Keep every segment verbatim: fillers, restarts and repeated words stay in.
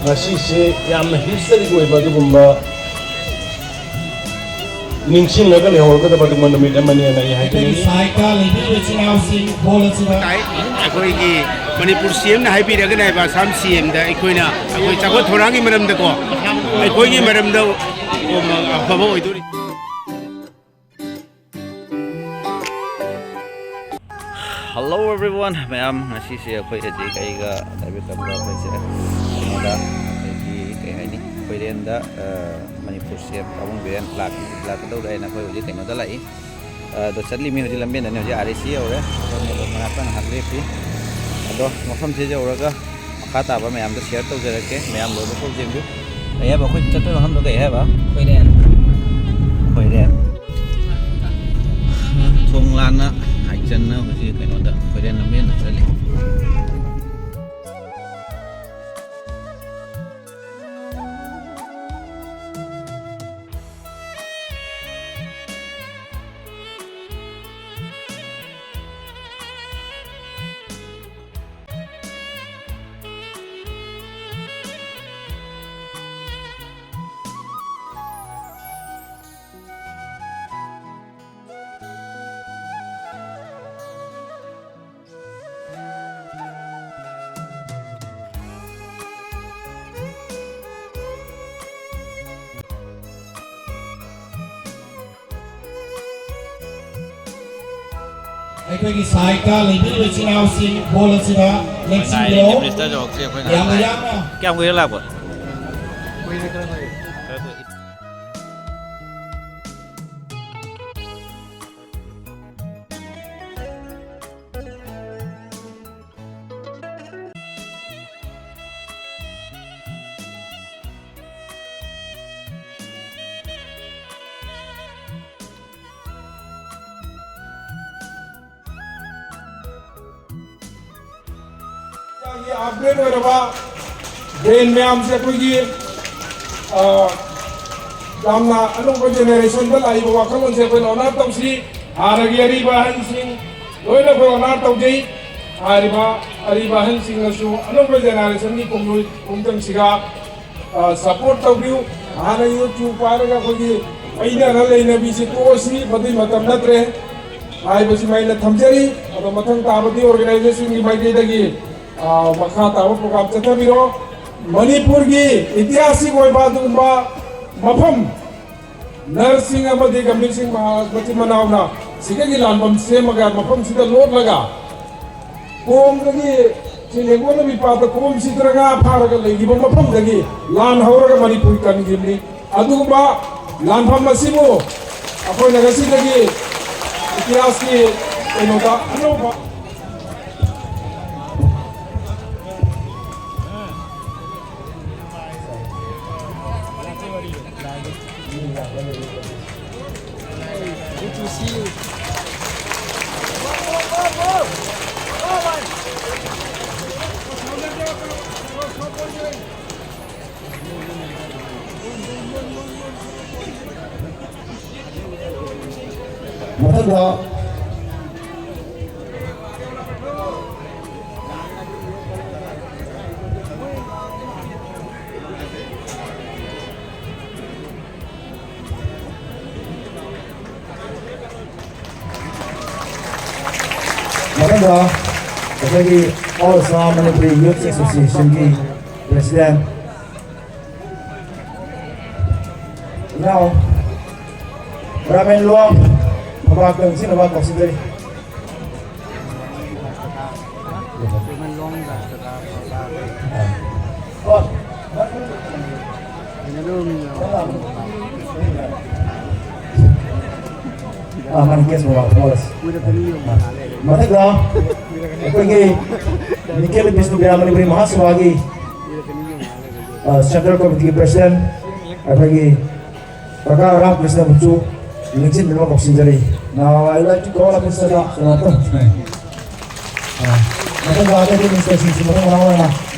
ꯉꯁꯤꯁꯦ ꯌꯥꯝꯅ ꯍꯤꯁꯇꯣꯔꯤꯛ ꯑꯣꯏꯕ ꯑꯗꯨꯒꯨꯝꯕ ꯅꯤꯡꯁꯤꯡꯂꯒ ꯂꯩꯍꯧꯔꯒꯗꯕ ꯑꯗꯨꯒꯨꯝꯕ ꯅꯨꯃꯤꯠ ꯑꯃꯅꯤ ꯍꯥꯏꯅ ꯑꯩ ꯑꯩꯈꯣꯏꯒꯤ ꯍꯥꯏꯖꯅꯤꯡꯏ꯫ ꯁꯥꯏꯠꯇ ꯂꯩꯕꯤꯔꯤꯕ ꯏꯆꯤꯟ ꯏꯅꯥꯎꯁꯤꯡ ꯍꯣꯜ ꯑꯁꯤꯗ ꯇꯥꯏ꯫ ꯑꯩꯈꯣꯏꯒꯤ ꯃꯅꯤꯄꯨꯔ ꯁꯤ ꯑꯦꯝꯅ ꯍꯥꯏꯕꯤꯔꯒꯅ ꯍꯥꯏꯕ ꯑꯁꯥꯝ ꯁꯤ ꯑꯦꯝꯗ ꯑꯩꯈꯣꯏꯅ ꯑꯩꯈꯣꯏ ꯆꯥꯎꯈꯠ ꯊꯧꯔꯥꯡꯒꯤ ꯃꯔꯝꯗꯀꯣ, ꯑꯩꯈꯣꯏꯒꯤ ꯃꯔꯝꯗ ꯑꯐꯕ ꯑꯣꯏꯗꯣꯔꯤ꯫ Hello everyone, ꯃꯌꯥꯝ, ꯉꯁꯤꯁꯦ ꯑꯩꯈꯣꯏ ꯑꯖꯤꯛ ꯑꯩꯒ ꯗꯥꯏꯕꯦꯠ ꯇꯝꯕ ꯑꯩꯈꯣꯏꯁꯦ ꯀꯩꯅꯣꯗ, ꯑꯩꯈꯣꯏꯒꯤ ꯀꯩ ꯍꯥꯏꯅꯤ, ꯈꯣꯏꯔꯦꯟꯗ, ꯑ, ꯃꯅꯤꯄꯨꯔ ꯁꯤ ꯑꯦꯝ ꯄꯥꯕꯨꯡ ꯕꯤꯔꯦꯟ ꯂꯥꯛ-, ꯂꯥꯛꯀꯗꯧꯔꯦ ꯍꯥꯏꯅ ꯑꯩꯈꯣꯏ ꯍꯧꯖꯤꯛ ꯀꯩꯅꯣꯗ ꯂꯥꯛꯏ꯫ ꯑ, ꯑꯗꯣ ꯆꯠꯂꯤꯃꯤ ꯍꯧꯖꯤꯛ ꯂꯝꯕꯦꯟꯗꯅꯤ, ꯍꯧꯖꯤꯛ ꯑꯥꯔ ꯑꯦ ꯁꯤ ꯌꯧꯔꯦ꯫ ꯑꯗꯣ ꯃꯌꯥꯝ ꯉꯥꯏꯍꯥꯛꯇꯪ ꯉꯥꯏꯍꯥꯛ ꯂꯦꯞꯄꯤ꯫ ꯑꯗꯣ ꯃꯐꯝꯁꯤꯗ ꯌꯧꯔꯒ ꯃꯈꯥ ꯇꯥꯕ ꯃꯌꯥꯝꯗꯣ ꯁꯤꯌꯔ ꯇꯧꯖꯔꯛꯀꯦ꯫ ꯃꯌꯥꯝ ꯂꯣꯏꯕ ꯐꯥꯎ ꯌꯦꯡꯕꯤꯌꯨ꯫ ꯀꯩ ꯍꯥꯏꯕ? ꯑꯩꯈꯣꯏ ꯆꯠꯄꯩ ꯃꯐꯝꯗꯣ ꯀꯩ ꯍꯥꯏꯕ? ꯈꯣꯏꯔꯦꯟ꯫ ꯈꯣꯏꯔꯦꯟ꯫ ꯊꯣꯡ ꯂꯥꯟꯅ ꯍꯥꯏꯖꯟꯅ ꯍꯧꯖꯤꯛ ꯀꯩꯅꯣꯗ ꯈꯣꯏꯔꯦꯟ ꯂꯝꯕꯦꯟꯗ ꯆꯠꯂꯤ꯫ ꯑꯩꯈꯣꯏꯒꯤ ꯁꯥꯏꯠꯇ ꯂꯩꯕꯤꯔꯤꯕ ꯏꯆꯤꯟ ꯏꯅꯥꯎꯁꯤꯡ ꯍꯣꯜ ꯑꯁꯤꯗ ꯂꯦꯡꯁꯤꯟꯕꯤꯔꯛꯑꯣ꯫ ꯉꯥꯏꯔꯤꯅꯦ, ꯃꯤꯁꯇꯔ ꯖꯣꯛꯁꯦ ꯑꯩꯈꯣꯏꯅ ꯌꯥꯝꯅ ꯉꯥꯏꯔꯤ꯫ ꯌꯥꯝꯅ ꯀꯌꯥꯝ ꯀꯨꯏꯔꯦ ꯂꯥꯛꯄ? ꯈꯔ ꯀꯨꯏ꯫ ꯑꯞꯒ꯭ꯔꯦꯗ ꯑꯣꯏꯔꯕ ꯕ꯭ꯔꯦꯟ ꯃꯌꯥꯝꯁꯦ ꯑꯩꯈꯣꯏꯒꯤ, ꯑ, ꯌꯥꯝꯅ ꯑꯅꯧꯕ ꯖꯦꯅꯦꯔꯦꯁꯟꯗ ꯂꯥꯛꯏꯕ ꯋꯥꯈꯜꯂꯣꯟꯁꯦ ꯑꯩꯈꯣꯏꯅ ꯑꯣꯅꯔ ꯇꯧꯁꯤ꯫ ꯍꯥꯟꯅꯒꯤ ꯑꯔꯤꯕ ꯑꯍꯟꯁꯤꯡ ꯂꯣꯏꯅ ꯑꯩꯈꯣꯏ ꯑꯣꯅꯔ ꯇꯧꯖꯩ꯫ ꯍꯥꯏꯔꯤꯕ ꯑꯔꯤꯕ ꯑꯍꯜꯁꯤꯡꯅꯁꯨ ꯑꯅꯧꯕ generationꯒꯤ ꯄꯨꯡꯂꯣꯏ ꯄꯨꯡꯇꯝꯁꯤꯒ, ꯑ, support ꯇꯧꯕꯤꯌꯨ꯫ ꯍꯥꯟꯅ YouTube ꯄꯥꯏꯔꯒ ꯑꯩꯈꯣꯏꯒꯤ ꯄꯩꯗꯅ ꯂꯩꯅꯕꯤꯁꯤ ꯇꯣꯛꯑꯁꯤ, ꯃꯗꯨꯏ ꯃꯇꯝ ꯅꯠꯇ꯭ꯔꯦ ꯍꯥꯏꯕꯁꯤꯃ ꯑꯩꯅ ꯊꯝꯖꯔꯤ꯫ ꯑꯗꯣ ꯃꯊꯪ ꯇꯥꯕꯗꯤ organizationꯒꯤ ꯃꯥꯏꯀꯩꯗꯒꯤ, ꯑ, ꯃꯈꯥ ꯇꯥꯕ program ꯆꯠꯊꯕꯤꯔꯣ꯫ ꯃꯅꯤꯄꯨꯔꯒꯤ ꯏꯇꯤꯍꯥꯁꯀꯤ ꯑꯣꯏꯕ ꯑꯗꯨꯒꯨꯝꯕ ꯃꯐꯝ ꯅꯔꯁꯤꯡ ꯑꯃꯗꯤ ꯒꯝꯚꯤꯔ ꯁꯤꯡ ꯃꯍꯥꯔꯥꯖ ꯃꯆꯤꯟ ꯃꯅꯥꯎꯅ ꯁꯤꯗꯒꯤ ꯂꯥꯟꯐꯝ ꯁꯦꯝꯃꯒ ꯃꯐꯝꯁꯤꯗ ꯂꯣꯠꯂꯒ ꯀꯣꯝꯗꯒꯤ ꯁꯤ ꯂꯦꯡꯒꯣꯜ ꯂꯝꯕꯤ ꯄꯥꯠꯇ ꯀꯣꯝ ꯁꯤꯗꯅ ꯉꯥ ꯐꯥꯔꯒ ꯂꯩꯈꯤꯕ ꯃꯐꯝꯗꯒꯤ ꯂꯥꯟ ꯍꯧꯔꯒ ꯃꯅꯤꯄꯨꯔ ꯀꯟꯈꯤꯕꯅꯤ꯫ ꯑꯗꯨꯒꯨꯝꯕ ꯂꯥꯟꯐꯝ ꯑꯁꯤꯕꯨ ꯑꯩꯈꯣꯏꯅ ꯉꯁꯤꯗꯒꯤ ꯏꯇꯤꯍꯥꯁꯀꯤ ꯀꯩꯅꯣꯗ ꯑꯅꯧꯕ ꯃꯊꯪꯗ ꯃꯊꯪꯗ ꯑꯩꯈꯣꯏꯒꯤ All Assam Manipuri Youth Associationꯒꯤ president ꯏꯅꯥꯎ ꯔꯥꯃꯦꯟ ꯂꯣꯡ ꯊꯕꯥꯛꯇ ꯅꯤꯡꯁꯤꯡꯅꯕ ꯀꯧꯁꯤꯟꯖꯔꯤ꯫ ꯑꯥ, ꯃꯥꯅꯤ, ꯀꯦꯁ ꯃꯣꯕꯥꯏꯜ ꯐꯣꯟ ꯑꯁꯤ꯫ ꯃꯊꯛꯇ ꯑꯩꯈꯣꯏꯒꯤ ꯅꯤꯈꯤꯜ ꯕꯤꯁꯅꯨꯄ꯭ꯔꯤꯌꯥ ꯃꯅꯤꯄꯨꯔꯤ ꯃꯍꯥꯁꯚꯥꯒꯤ, ꯑꯥ, central committeeꯒꯤ president ꯑꯩꯈꯣꯏꯒꯤ ꯀꯀꯥ ꯔꯥꯝꯀ꯭ꯔꯤꯁꯅ ꯃꯆꯨ ꯅꯤꯡꯁꯤꯡꯗꯨꯅ ꯀꯧꯁꯤꯟꯖꯔꯤ꯫ Now, I would like to call up Mister Sanatan. ꯑꯥ, ꯃꯊꯪꯗ ꯑꯇꯩ ꯑꯇꯩ ministerꯁꯤꯡꯁꯨ ꯃꯊꯪ ꯃꯅꯥꯎ ꯑꯣꯏꯅ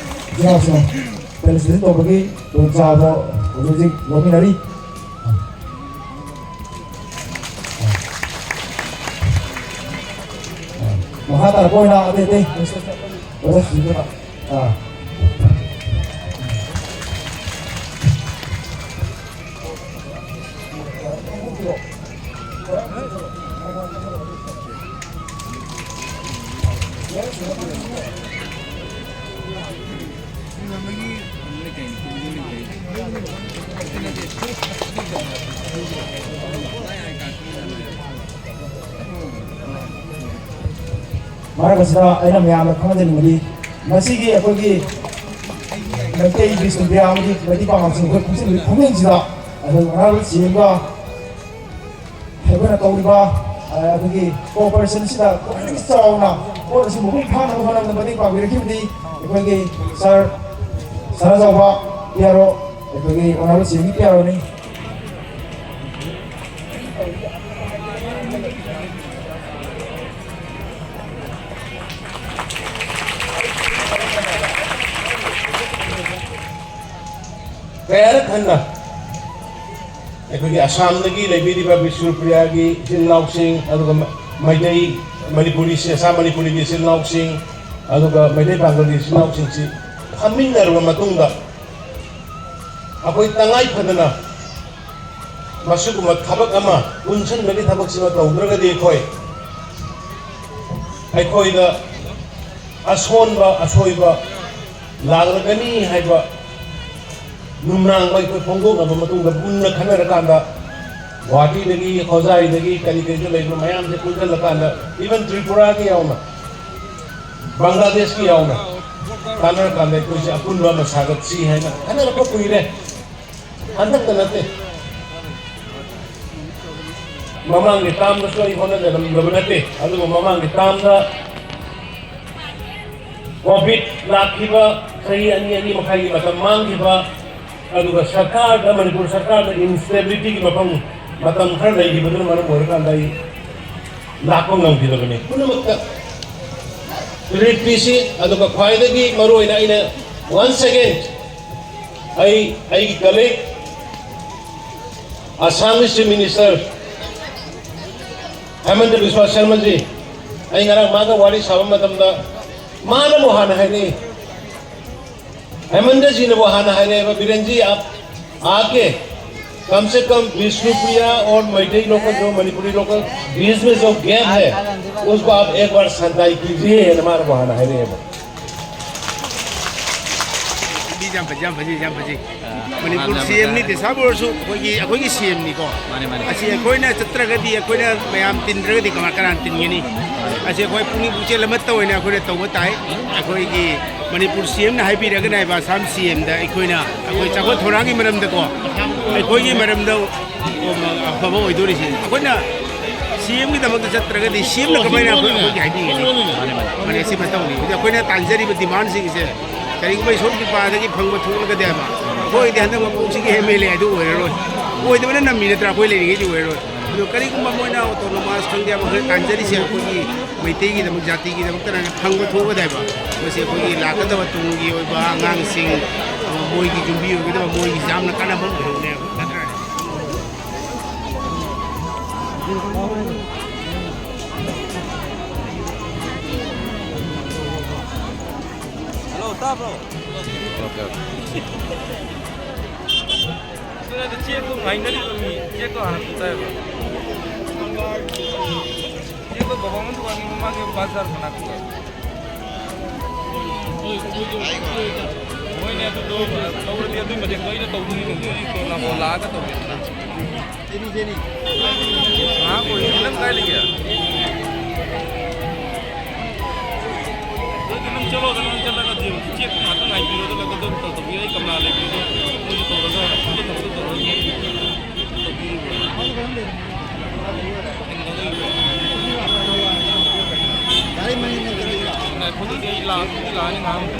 ꯏꯆꯤꯟ ꯏꯅꯥꯎꯁꯤꯡ felicitation ꯇꯧꯕꯒꯤ ꯈꯨꯗꯣꯡꯆꯥꯕ ꯍꯧꯖꯤꯛ ꯍꯧꯖꯤꯛ ꯂꯧꯃꯤꯟꯅꯔꯤ꯫ ꯃꯈꯥ ꯇꯥꯔꯛꯄ ꯑꯣꯏꯅ ꯑꯇꯩ ꯑꯇꯩ ꯑꯥ꯫ ꯃꯔꯛ ꯑꯁꯤꯗ ꯑꯩꯅ ꯃꯌꯥꯝꯗ ꯈꯪꯍꯟꯖꯅꯤꯡꯕꯗꯤ, ꯉꯁꯤꯒꯤ ꯑꯩꯈꯣꯏꯒꯤ ꯃꯩꯇꯩ ꯕꯤꯁꯅꯨꯄ꯭ꯔꯤꯌꯥ ꯑꯃꯗꯤ ꯃꯩꯇꯩ ꯄꯥꯉꯜꯁꯤꯡ ꯑꯩꯈꯣꯏ ꯈꯣꯝꯖꯤꯜꯂꯤꯕ ꯐꯝꯖꯤꯟꯁꯤꯗ ꯑꯩꯈꯣꯏ ꯍꯣꯅꯔꯦꯕꯜ ꯁꯤ ꯑꯦꯝꯒ ꯑꯩꯈꯣꯏꯅ ꯇꯧꯔꯤꯕ, ꯑ, ꯑꯩꯈꯣꯏꯒꯤ cooperation ꯑꯁꯤꯗ ꯈ꯭ꯋꯥꯏꯗꯒꯤ ꯆꯥꯎꯅ ꯄꯣꯠ ꯑꯁꯤ ꯃꯄꯨꯡ ꯐꯥꯅꯕ ꯍꯣꯠꯅꯕꯗ ꯃꯇꯦꯡ ꯄꯥꯡꯕꯤꯔꯛꯈꯤꯕꯗꯤ ꯑꯩꯈꯣꯏꯒꯤ ꯁꯥꯔ ꯁꯅꯥꯖꯥꯎꯕ ꯄꯤ ꯑꯥꯔ ꯑꯣ, ꯑꯩꯈꯣꯏꯒꯤ ꯍꯣꯅꯔꯦꯕꯜ ꯁꯤ ꯑꯦꯝꯒꯤ ꯄꯤ ꯑꯥꯔ ꯑꯣꯅꯤ꯫ ꯀꯌꯥꯔꯛ ꯍꯟꯅ ꯑꯩꯈꯣꯏꯒꯤ ꯑꯁꯥꯝꯗꯒꯤ ꯂꯩꯕꯤꯔꯤꯕ ꯕꯤꯁꯅꯨꯄ꯭ꯔꯤꯌꯥꯒꯤ ꯏꯆꯤꯜ ꯏꯅꯥꯎꯁꯤꯡ, ꯑꯗꯨꯒ ꯃ-, ꯃꯩꯇꯩ, ꯃꯅꯤꯄꯨꯔꯤ, ꯑꯁꯥꯝ ꯃꯅꯤꯄꯨꯔꯤꯒꯤ ꯏꯆꯤꯜ ꯏꯅꯥꯎꯁꯤꯡ, ꯑꯗꯨꯒ ꯃꯩꯇꯩ ꯄꯥꯡꯒꯜꯒꯤ ꯏꯆꯤꯜ ꯏꯅꯥꯎꯁꯤꯡꯁꯤ ꯐꯝꯃꯤꯟꯅꯔꯕ ꯃꯇꯨꯡꯗ, ꯑꯩꯈꯣꯏ ꯇꯉꯥꯏ ꯐꯗꯅ ꯃꯁꯤꯒꯨꯝꯕ ꯊꯕꯛ ꯑꯃ ꯄꯨꯟꯁꯤꯟꯕꯒꯤ ꯊꯕꯛꯁꯤꯃ ꯇꯧꯗ꯭ꯔꯒꯗꯤ ꯑꯩꯈꯣꯏ, ꯑꯩꯈꯣꯏꯗ ꯑꯁꯣꯟꯕ, ꯑꯁꯣꯏꯕ ꯂꯥꯛꯂꯒꯅꯤ ꯍꯥꯏꯕ ꯅꯨꯡꯅꯥꯡꯕ ꯑꯩꯈꯣꯏ ꯐꯣꯡꯗꯣꯛꯅꯕ ꯃꯇꯨꯡꯗ ꯃꯨꯟꯅ ꯈꯟꯅꯔꯀꯥꯟꯗ ꯒꯨꯋꯥꯍꯥꯇꯤꯗꯒꯤ, ꯍꯣꯖꯥꯏꯗꯒꯤ, ꯀꯔꯤ ꯀꯔꯤꯗ ꯂꯩꯕ ꯃꯌꯥꯝꯁꯦ ꯄꯨꯟꯁꯤꯜꯂꯀꯥꯟꯗ, even ꯇ꯭ꯔꯤꯄꯨꯔꯥꯒꯤ ꯌꯥꯎꯅ, ꯕꯪꯒ꯭ꯂꯥꯗꯦꯁꯀꯤ ꯌꯥꯎꯅ ꯇꯥꯟꯅꯔꯀꯥꯟꯗ ꯑꯩꯈꯣꯏꯁꯦ ꯑꯄꯨꯟꯕ ꯑꯃ ꯁꯥꯒꯠꯁꯤ ꯍꯥꯏꯅ ꯈꯟꯅꯔꯛꯄ ꯀꯨꯏꯔꯦ꯫ ꯍꯟꯗꯛꯇ ꯅꯠꯇꯦ, ꯃꯃꯥꯡꯒꯤ ꯇꯥꯝꯗꯁꯨ ꯑꯩ ꯍꯣꯠꯅꯖꯔꯝꯗꯕ ꯅꯠꯇꯦ, ꯑꯗꯨꯕꯨ ꯃꯃꯥꯡꯒꯤ ꯇꯥꯝꯗ ꯀꯣꯚꯤꯗ ꯂꯥꯛꯈꯤꯕ, ꯆꯍꯤ ꯑꯅꯤ, ꯑꯅꯤ ꯃꯈꯥꯏꯒꯤ ꯃꯇꯝ ꯃꯥꯡꯈꯤꯕ, ꯑꯗꯨꯒ ꯁꯔꯀꯥꯔꯗ, ꯃꯅꯤꯄꯨꯔ ꯁꯔꯀꯥꯔꯗ ꯏꯟꯁꯇꯦꯕꯤꯂꯤꯇꯤꯒꯤ ꯃꯐꯝ, ꯃꯇꯝ ꯈꯔ ꯂꯩꯈꯤꯕꯗꯨꯅ ꯃꯔꯝ ꯑꯣꯏꯔꯀꯥꯟꯗ ꯑꯩ ꯂꯥꯛꯄ ꯉꯝꯈꯤꯗꯕꯅꯤ꯫ ꯄꯨꯝꯅꯃꯛꯇ ꯔꯤꯂꯤꯐ ꯄꯤꯁꯤ, ꯑꯗꯨꯒ ꯈ꯭ꯋꯥꯏꯗꯒꯤ ꯃꯔꯨꯑꯣꯏꯅ ꯑꯩꯅ once again ꯑꯩ, ꯑꯩꯒꯤ colleague, ꯑꯁꯥꯝꯒꯤ Chief Minister ꯍꯦꯃꯟꯇ ꯕꯤꯁ꯭ꯋꯥ ꯁꯔꯃꯖꯤ, ꯑꯩ ꯉꯔꯥꯡ ꯃꯥꯒ ꯋꯥꯔꯤ ꯁꯥꯕ ꯃꯇꯝꯗ ꯃꯥꯅꯕꯨ ꯍꯥꯟꯅ ꯍꯥꯏꯔꯛꯏ, ꯍꯦꯃꯟꯗꯖꯤꯅꯕꯨ ꯍꯥꯟꯅ ꯍꯥꯏꯔꯛꯑꯦꯕ, "ꯕꯤꯔꯦꯟꯖꯤ, आप आके कम से कम विष्णुप्रिया और मैतेई लोकल, जो मणिपुरी लोकल बीच में जो गैप है, उसको आप एक बार सनटाई कीजिए", ꯍꯥꯏꯅ ꯃꯥꯅꯕꯨ ꯍꯥꯟꯅ ꯍꯥꯏꯔꯛꯑꯦꯕ꯫ ꯃꯤ ꯌꯥꯝ ꯐꯖꯩ, ꯌꯥꯝ ꯐꯖꯩ, ꯌꯥꯝ ꯐꯖꯩ꯫ ꯃꯅꯤꯄꯨꯔ ꯃꯥꯅ ꯁꯤ ꯑꯦꯝꯅꯤ, ꯃꯥꯅ ꯇꯦꯁꯥꯕꯨ ꯑꯣꯏꯔꯁꯨ ꯑꯩꯈꯣꯏꯒꯤ, ꯑꯩꯈꯣꯏꯒꯤ ꯁꯤ ꯑꯦꯝꯅꯤꯀꯣ꯫ ꯃꯥꯅꯦ, ꯃꯥꯅꯦ꯫ ꯑꯁꯤ ꯑꯩꯈꯣꯏꯅ ꯆꯠꯇ꯭ꯔꯒꯗꯤ, ꯑꯩꯈꯣꯏꯅ ꯃꯌꯥꯝ ꯇꯤꯟꯗ꯭ꯔꯒꯗꯤ ꯀꯃꯥꯏ-, ꯀꯅꯥꯅ ꯇꯤꯟꯒꯅꯤ? ꯑꯁꯤ ꯑꯩꯈꯣꯏ ꯄꯨꯛꯅꯤꯡ ꯄꯨꯛꯆꯦꯜ ꯑꯃꯠꯇ ꯑꯣꯏꯅ ꯑꯩꯈꯣꯏꯅ ꯇꯧꯕ ꯇꯥꯏ꯫ ꯑꯩꯈꯣꯏꯒꯤ ꯃꯅꯤꯄꯨꯔ ꯁꯤ ꯑꯦꯝꯅ ꯍꯥꯏꯕꯤꯔꯒꯅ ꯍꯥꯏꯕ, ꯑꯁꯥꯝ ꯁꯤ ꯑꯦꯝꯗ ꯑꯩꯈꯣꯏꯅ, ꯑꯩꯈꯣꯏ ꯆꯥꯎꯈꯠ ꯊꯧꯔꯥꯡꯒꯤ ꯃꯔꯝꯗꯀꯣ, ꯑꯩꯈꯣꯏꯒꯤ ꯃꯔꯝꯗ ꯑꯐꯕ ꯑꯣꯏꯗꯣꯔꯤꯁꯤ꯫ ꯑꯩꯈꯣꯏꯅ ꯁꯤ ꯑꯦꯝꯒꯤꯗꯃꯛꯇ ꯆꯠꯇ꯭ꯔꯒꯗꯤ ꯁꯤ ꯑꯦꯝꯅ ꯀꯃꯥꯏꯅ ꯑꯩꯈꯣꯏ, ꯑꯩꯈꯣꯏꯒꯤ ꯍꯥꯏꯕꯤꯒꯅꯤ? ꯃꯥꯅꯦ, ꯃꯥꯅꯦ꯫ ꯃꯥꯅꯦ, ꯁꯤ ꯃꯇꯧꯅꯤ꯫ ꯍꯧꯖꯤꯛ ꯑꯩꯈꯣꯏꯅ ꯇꯥꯟꯖꯔꯤꯕ ꯗꯤꯃꯥꯟꯁꯤꯡꯁꯦ ꯀꯔꯤꯒꯨꯝꯕ ꯏꯁꯣꯔꯒꯤ ꯀ꯭ꯔꯤꯄꯥꯗꯒꯤ ꯐꯪꯕ ꯊꯣꯛꯂꯒꯗꯤ ꯍꯥꯏꯕ, ꯑꯩꯈꯣꯏꯗꯤ ꯍꯟꯗꯛ ꯃꯄꯣꯛꯁꯤꯒꯤ ꯑꯦꯝ ꯑꯦꯜ ꯑꯦ ꯍꯥꯏꯗꯨ ꯑꯣꯏꯔꯔꯣꯏ꯫ ꯑꯣꯏꯗꯕꯅ ꯅꯝꯃꯤ ꯅꯠꯇ꯭ꯔꯥ? ꯑꯩꯈꯣꯏ ꯂꯩꯔꯤꯉꯩꯗꯤ ꯑꯣꯏꯔꯔꯣꯏ꯫ ꯑꯗꯣ ꯀꯔꯤꯒꯨꯝꯕ ꯃꯣꯏꯅ ꯑꯣꯇꯣꯅꯣꯃꯁ ꯈꯪꯗꯦ ꯑꯃ ꯈꯪꯗꯦ ꯇꯥꯟꯖꯔꯤꯁꯦ ꯑꯩꯈꯣꯏꯒꯤ ꯃꯩꯇꯩꯒꯤꯗꯃꯛ, ꯖꯥꯇꯤꯒꯤꯗꯃꯛꯇꯅ ꯐꯪꯕ ꯊꯣꯛꯀꯗꯕ꯫ ꯃꯁꯤ ꯑꯩꯈꯣꯏꯒꯤ ꯂꯥꯛꯀꯗꯕ ꯇꯨꯡꯒꯤ ꯑꯣꯏꯕ ꯑꯉꯥꯡꯁꯤꯡ, ꯑ, ꯃꯣꯏꯒꯤ ꯌꯨꯝꯕꯤ ꯑꯣꯏꯒꯗꯕ, ꯃꯣꯏꯒꯤ ꯌꯥꯝꯅ ꯀꯥꯟꯅꯕ ꯑꯃ ꯑꯣꯏꯍꯧꯅꯦꯕ ꯅꯠꯇ꯭ꯔꯥ? ꯍꯜꯂꯣ, ꯇꯥꯕ꯭ꯔꯣ? ꯑꯗꯨꯅ ꯆꯦꯛꯇꯣ ꯉꯥꯏꯅꯔꯤꯕ ꯃꯤ, ꯆꯦꯛꯇꯣ ꯍꯥꯟꯅ ꯄꯨꯊꯣꯛꯑꯦꯕ꯫ ꯆꯦꯛꯇꯣ ꯕꯕꯥ ꯑꯃ ꯗꯨꯀꯥꯟꯒꯤ ꯃꯃꯥꯡꯒꯤ ꯕꯖꯥꯔ ꯃꯅꯥꯛꯇ꯫ ꯃꯣꯏꯅꯦ ꯑꯗꯨꯗꯣ ꯂꯧꯔꯗꯤ ꯑꯗꯨꯏ ꯃꯇꯦꯛꯇꯣ ꯑꯩꯅ ꯇꯧꯗꯣꯏꯅꯤ, ꯅꯨꯡꯇꯤꯒꯤ ꯀꯣꯟꯅ ꯂꯥꯛꯑꯒ ꯇꯧꯒꯦꯗꯅ꯫ ꯉꯥꯏꯍꯥꯛ ꯑꯣꯏꯔꯤ, ꯅꯪ ꯀꯥꯏ ꯂꯩꯒꯦ? ꯑꯗꯨꯗꯤ ꯅꯪ ꯆꯠꯂꯣꯗ, ꯅꯪ ꯆꯠꯂꯒ ꯗꯦꯝꯒꯤ ꯆꯦꯛꯇꯣ ꯉꯥꯛꯇꯪ ꯉꯥꯏꯕꯤꯔꯣ, ꯑꯗꯨꯒ ꯑꯗꯨꯝ ꯇꯧ-, ꯇꯧꯕꯤꯌꯣ꯫ ꯑꯩ ꯀꯃꯂꯥ ꯂꯩꯕꯤꯗꯣ ꯃꯣꯏꯁꯨ ꯇꯧꯔꯒ ꯑꯗꯨ ꯊꯕꯛꯇꯣ ꯇꯧꯔꯒ ꯇꯧꯕꯤꯔꯨꯔꯣ꯫ ꯉꯥꯏꯈꯣ, ꯑꯗꯨꯗꯤ ꯑꯩ ꯂꯥꯛ-, ꯑꯗꯨꯗꯤ ꯂꯥꯛꯑꯅꯤ ꯉꯥꯏꯍꯥꯛ꯫